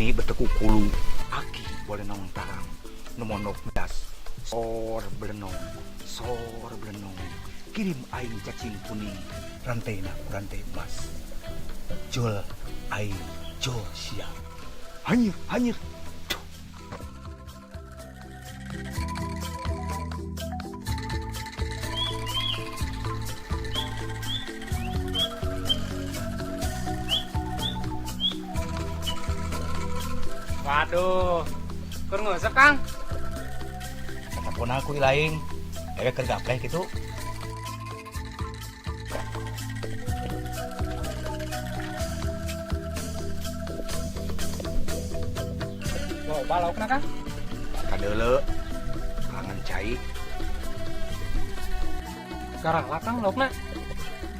Nini betekuk kulu, aki bolenong tarang, nu mondok das, sor belenong, sor belenong, kirim aing cacing kuning, rantena ku rantai emas. Jol aing jol sia. Hanyir, hanyir. Waduh, keur nguseup, Kang. Telepon aku lain, dewek keur gapleh gitu. Loba laukna, Kang. Kadeuleu, kangen cai. Garalak, Kang, laukna.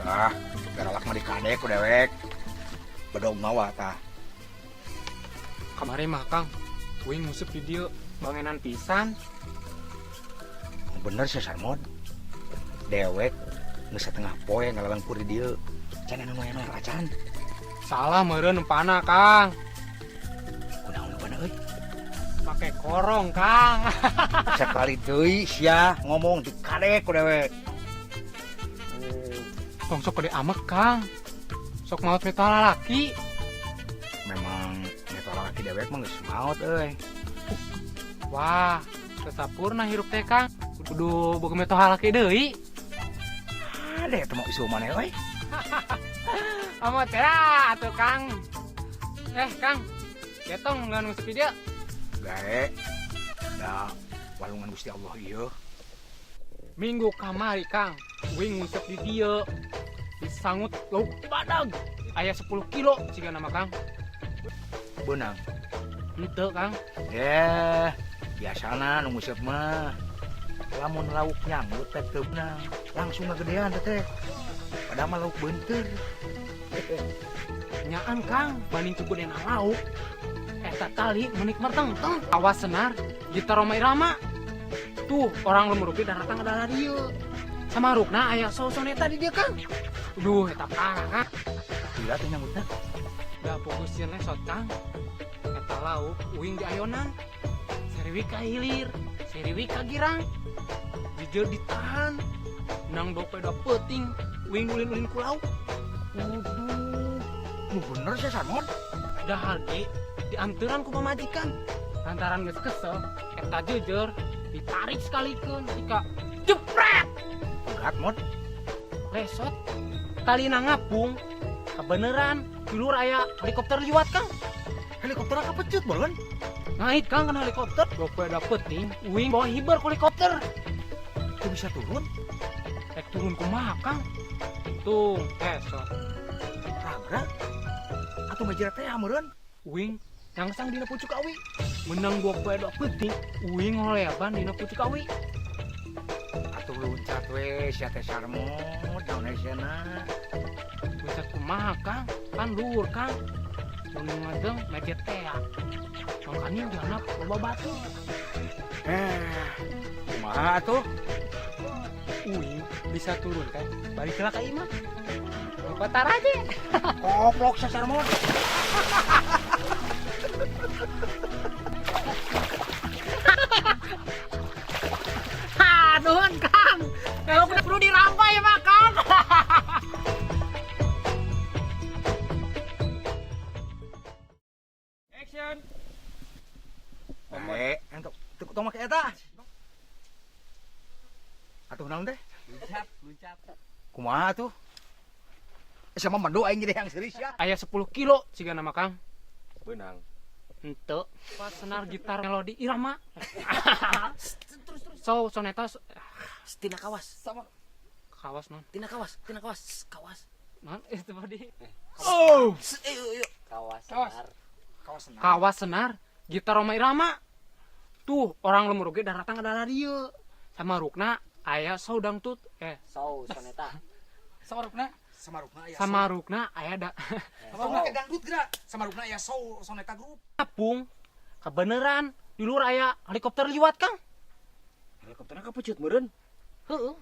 Tah, garalak mah dikadek ku dewek. Bedog mawa tah. Kamari mah, Kang, uing nguseup di dieu bangenan pisan. Bener sih Sarmod. Dewek geus satengah poe ngalalengkur di dieu. Can anu noya-noya acan. Salah meureun empana, Kang. Kunaon empana euy? Make korong, Kang. Sekali deui sia ngomong dikadek ku dewek. Tong sok gede amek, Kang. Sok maot metal lalaki. Memang metal lalaki dewek mah geus maot euy. Wah, sesapurna hirup teh, Kang. Kudu boga metal lalaki deui. Ada eta mah isu maneh euy. Amat ya atuh, Kang. Kang. Getong nggak nguseup dia. Gae. Da walungan Gusti Allah ieu. Minggu kamari, Kang, uing nguseup di dieu. Disangut lauk badag. Aya 10 kilo siga nama, Kang. Beunang. Henteu, Kang. Biasana nu nguseup mah lamun lauk nyanggut teh teu beunang, langsung ngagedean teh. Padahal mah lauk beunteur. Nyaan, Kang, banding ku gedena lauk. Eta tali menik merteng-teng. Awas senar, gitar Rhoma Irama. Tuh, orang lemur oge daratang ka dieu. Sama rukna aya soneta di dieu, Kang. Duh, eta parah, Kang. Gila teh nyanggutna. Da fokus sieun lesot, Kang. Eta lauk uing di ayonan. Seriwi ka hilir, seriwi ka girang. Jujur ditahan. Nang dope da peuting, uing ulin-ulin ku lauk. Waduh, nu bener sih Sarmon. Dahar ge dianteran ku pamajikan. Lantaran geus kesel, eta jujur ditarik sekalikeun ika jepret. Berat mod. Lesot talina ngapung. Kebeneran di luar aya helikopter liwat, Kang. Helikopter kapecut bolon. Ngait, Kang, kena helikopter. Dope da peuting, uing bawa hiber ku helikopter. Tuh bisa turun? Rek turun kumaha, Kang? Tuh, esok. Ragra? Atuh majira teh meureun. Uing nyangsang dina pucuk awi. Menang dua poe dua peuting, uing ngoleban dina pucuk awi. Atuh luncat we sia teh Sarmod, naon hesena. Luncat kumaha, Kang? Kan luhur, Kang. Mun ngadeng mejet teh. Makanya dihanap loba batu. Kumaha atuh? Uing bisa turun kan? Balik lah ka imah. Kotar aja. Koplok sia Sarmod. Ha, nuhun, Kang. Kalau perlu dirampai mah, Kang. Action. Entok teu tong make eta. Atuh naon teh? Luncat, luncat. Kumaha atuh? Sama mendo aing jadi yang serius ya. Aya 10 kilo siga nama, Kang. Beunang. Henteu. Pas senar gitar melodi irama. So, soneta Tina kawas. Sama kawas non. Tina kawas, tina kawas, kawas. Non itu tadi. Oh. Yuk, yuk. Kawas. Kawas. Kawas senar. Kawas senar gitar Rhoma Irama. Tuh, orang lemur oge daratang ka dieu. Sama rukna aya saudang tut Sau soneta. Sama rukna? Sama rukna aya. Sama rukna aya da. Sama rukna ke dangdut geura. Sama rukna aya sau soneta grup. Apung. Kebeneran di luar aya helikopter liwat, Kang. Helikopterna kapecut meureun. Heeh.